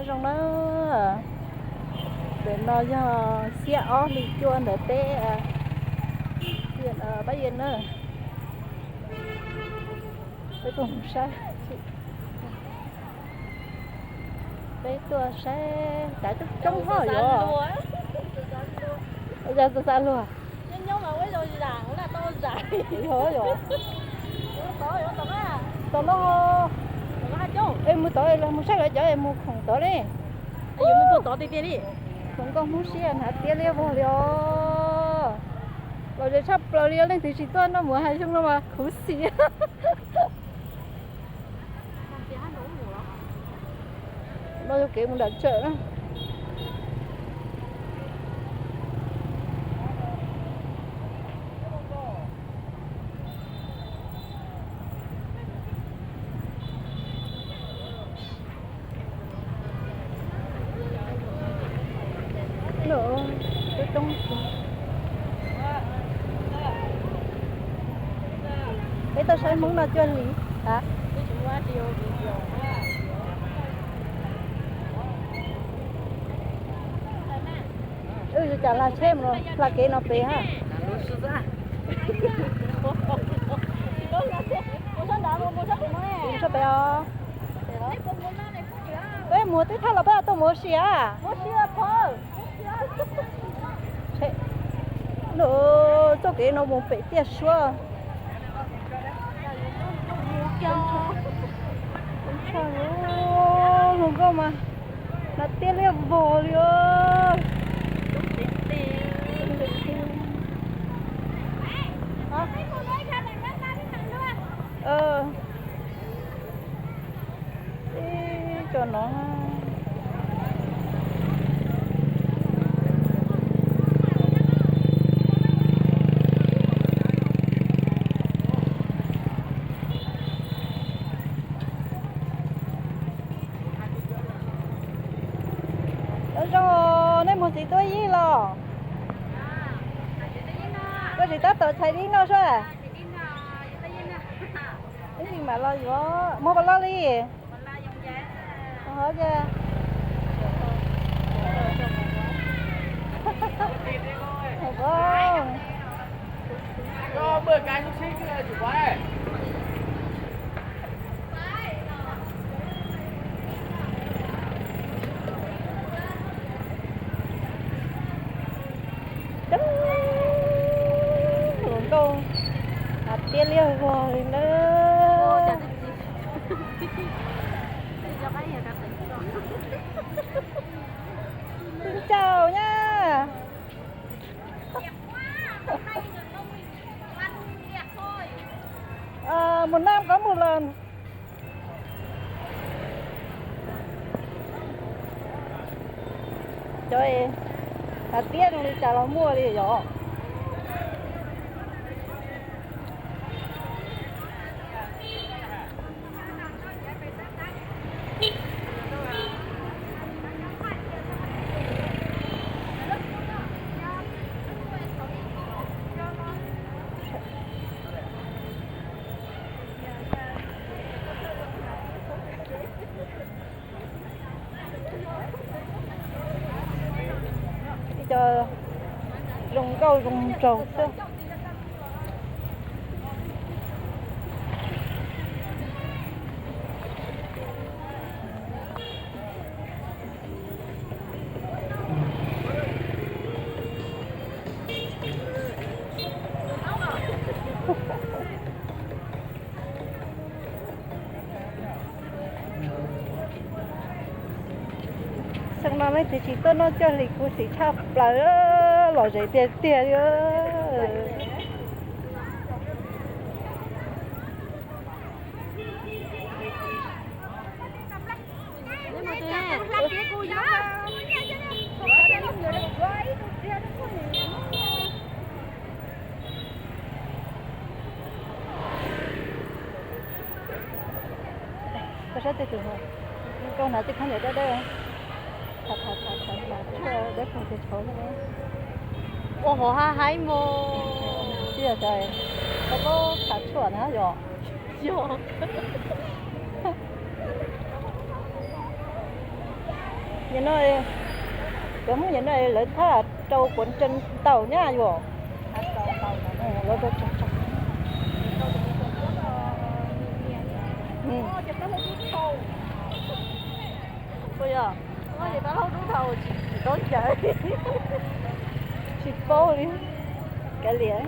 Zoo na, ntawm no yog xiab ob hli cuaj ntawm peb, pab ye na, peb tuaj mus saib, peb tuaj saib tav coob coob hos yuav, yog txawj xav luag. Yog, yog. Tom no, es mus tod los mus saib lawv cov es mus khoom tod ne. Khoom nkauj Hmoob siab hnav tiab liab vog li os. Los ze tshaj plaws li os, leej twg tsis tuaj noj muv hav xyoo no mas khuv xim. No yog kev mus nram tsawm na. Peb tuaj saib Hmoob noj cuaj hlis. Wb yuav cas hla tsheb mus hla kev no pem ha. Mus tso pem os. Peb mus twb thaj los peb tuaj mus ua si a. Txoj kev no mus pem tiaj suab. Zoo nkauj mas hnav tiab liab vog li os. Ib co no. Nyob zoo, nej mus txiv tuab yib los? Koj tsis tab tom txhais dib noj sua? Ib ntsis mam los yuav. Muag pas loj li? Coob, hluas nkauj, hnav tiab liab vog li na. Xin chào nha. Một năm có một lần. Cov hnav tiab zoo li cas los muaj li yom. Ib co zoo nkauj zoo nraug xwb. Xyoo no leej twg tsis tuaj noj cuaj hlis khuv xim tshaj plaws, lom zem tiag tiag li. Koj saib tej tus, koj hnav tej khaub ncaws dawb dawb, tham tham tham tham mas tshuaj dawb paug tiag tshauv. Ua hauv hav haib mos. Tib yog cov, koj paub tham tshuaj na yom. Yog. Nim no, cov Hmoob nim no lawv thaj rau kuv tsev ntaus nyab yuav. Lawv rau tsev tsev. Tsis paub li. Kav liam.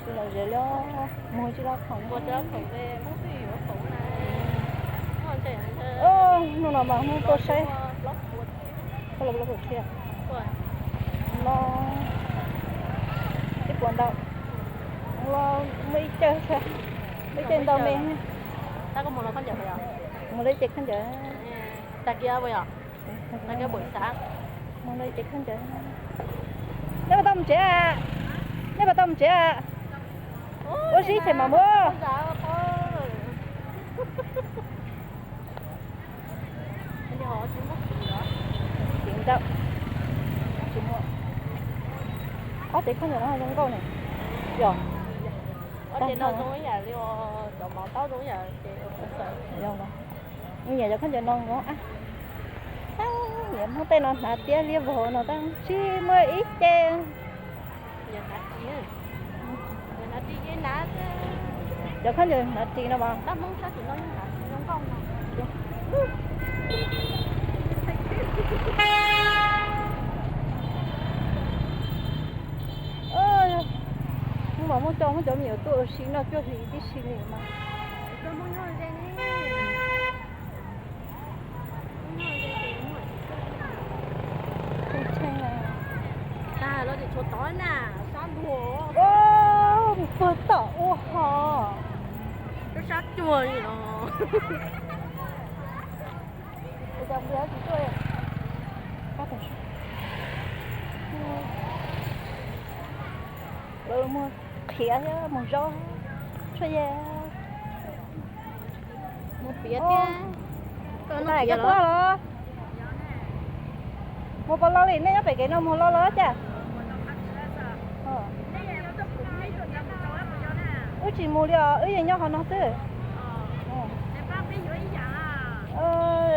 Tsis lom zem li, mus tsis tau khoom. Hnub no mas hnub tuaj saib. Los ib puas ntau, los muaj ib caij, muaj ib caij ntau me. Mus li ib ce khaub ncaws. Mus li ib ce khaub ncaws. Neb puas tau mus tsev? Neb puas tau mus tsev? Ua si ces mam mus. Tsis ntau, tsis muaj. Ob ce khaub ncaws no zoo nkauj ne. Yog, ob ce no zoo ib yam li cov mov taub zoo ib yam. Yog, nyiam cov khaub ncaws no nkoos. Nyiam Hmoob tej no hnav tiab liab vog no tab tsis muaj ib ce. Cov khaub ncaws hnav ris no mas. Muaj mas muaj coj muab cov me nyuam tuaj ua si noj cuaj hlis tib si li mas. Tag los tshuav tod na, sab ntuag. Puag tom ua hos. Sab cuag li no. Lawv mus qhiav thiab mus zaub, tshuaj ye. Mus piav thiab. Koj tuaj los? Mus puas los li? Nej nyob pem kev no mus los los cas? Wb tsis mus li os, wb yeej nyob qhov no xwb.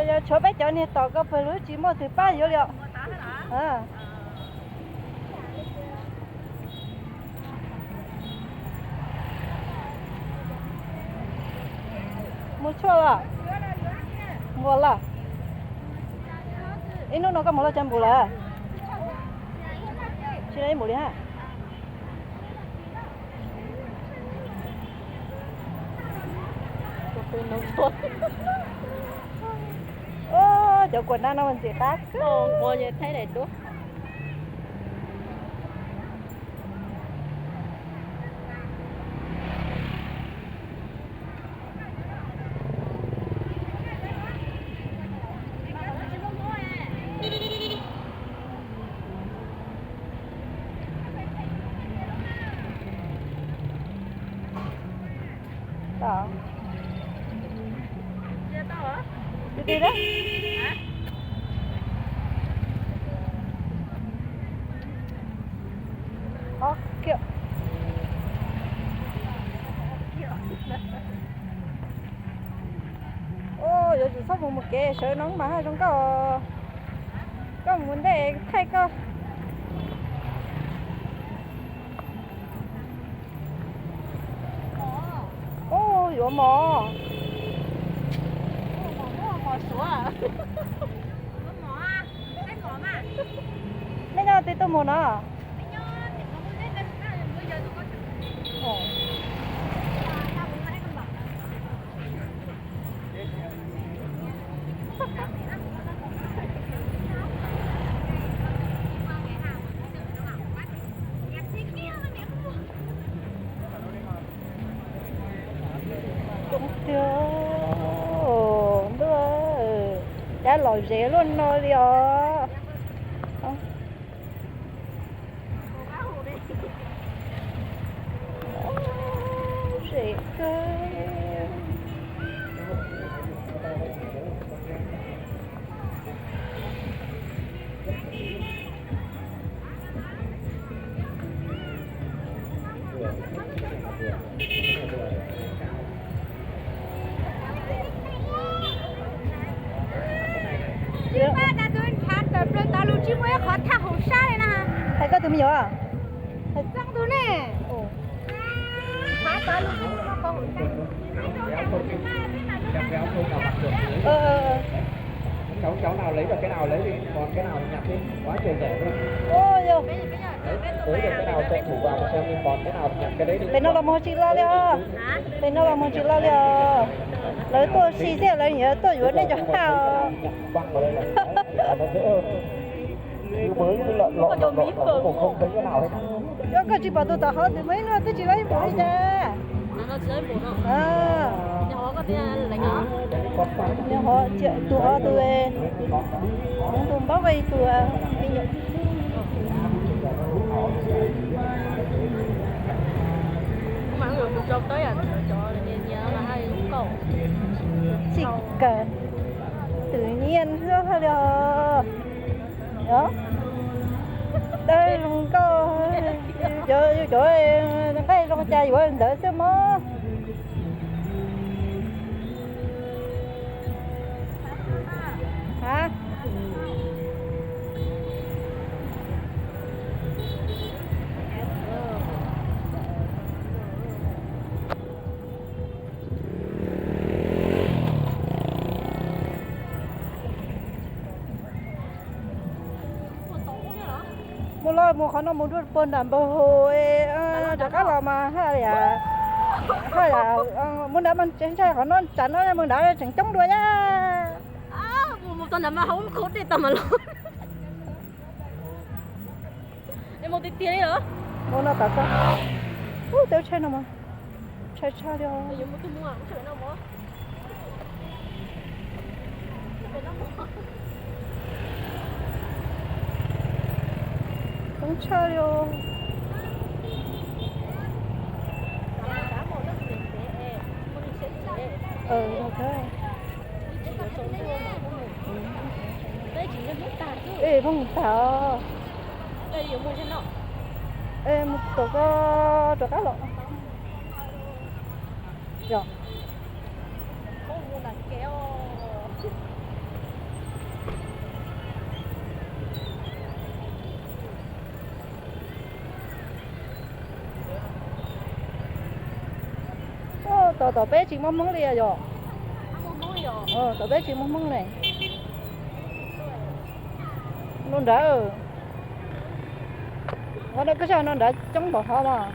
Yog tshuav peb cov niag tom ko pawg lug tsis muaj twg pab yuav li os. Mus tshuaj los? Nquas los? Ib hnub no koj mus loj cov npum lawm? Tsis loj ib npum li ha. Cov kuam nab no ntxim qab kawg. Ob kiag. Yuav tsum txhob mus mus kev sawv no mas haj zoo nkauj. Koj mus ntej thaij koj. Ub, yuav mov. Nej nyob twg tuaj mus no? Coob tiag, ntuj, dab los zem luaj no li os. Zem kawg. Me nyuam. Ua yog, pem no los mus tsis los li os. Pem no los mus tsis los li os. Lawv tuaj si xwb, lawv yuav tuaj yuav nej cov haj os. Yog koj tsis pom tus tom hov twb muaj ib no twb tsis lab ib npaum li cas. Nws ho tus hov tus, tus npaub ib tug me nyuam. Txij kawg, twm nyiaj hlob haj li os. Dawb zoo nkauj, cov nqaij zoo cas yuav ntawd xwb mog. Ha. Mus los mus qhov no mus dua puag nram npawg Hus, rov qab los mas haj yam, haj yam mus nrad mas tseem ntshai qhov no, tsam no mus nrad tseem coob dua yam. Mus tau nrad mas hauv qhov dej tau mas los. Mus tiag tiag li los? Mus no tas tag. Ub, tej tsheb no mas ntshai tshaj li os. Coob tshaj li os. Ej, phooj tag os. Mus tom ko rov qab los. Yog. Tom, tom peb tsis muaj Hmoob li yog. Tom peb tsis muaj Hmoob ne. Lub nrad, qhov no koj saib no nrad coob npaum hov mas.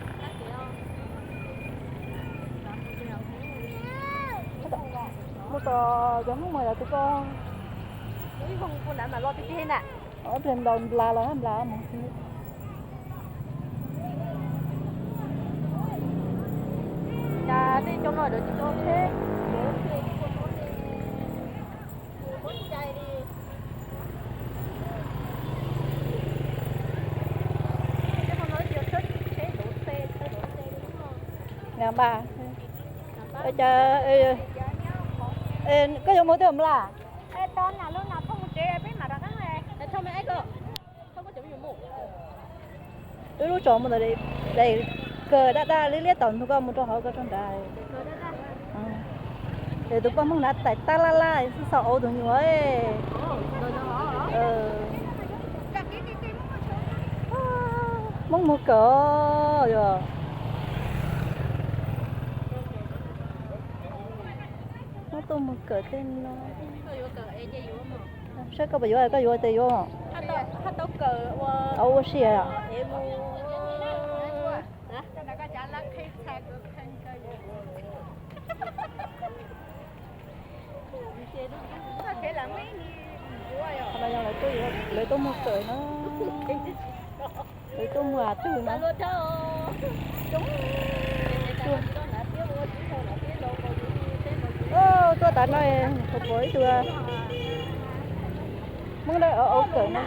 Mus tom cov Hmoob mas yog tus ko. Ob pliag nplaus nplas los nplas mus. Cas tej cov no lawv tsis tso tsheb, cai li. Npaj, cas koj yuav mus twg Nplas? Wb lub tsos mus ntawd, kawg daj daj liab liab tom ntug ko mus rau hauv ko rau nrad. Es tus poj Hmoob na tais tab laj laj xwb, xav auv tus nyuam. Hmoob mus kawm os yog. Hmoob tuaj mus kawm tej no. Saib koj puas yuav, koj yuav tes yuav. Ua si. Lawv tuaj mus kawm na. Lawv tuaj mus twg no. Tuaj tas no, puas pom ib tug Hmoob auv kawm no.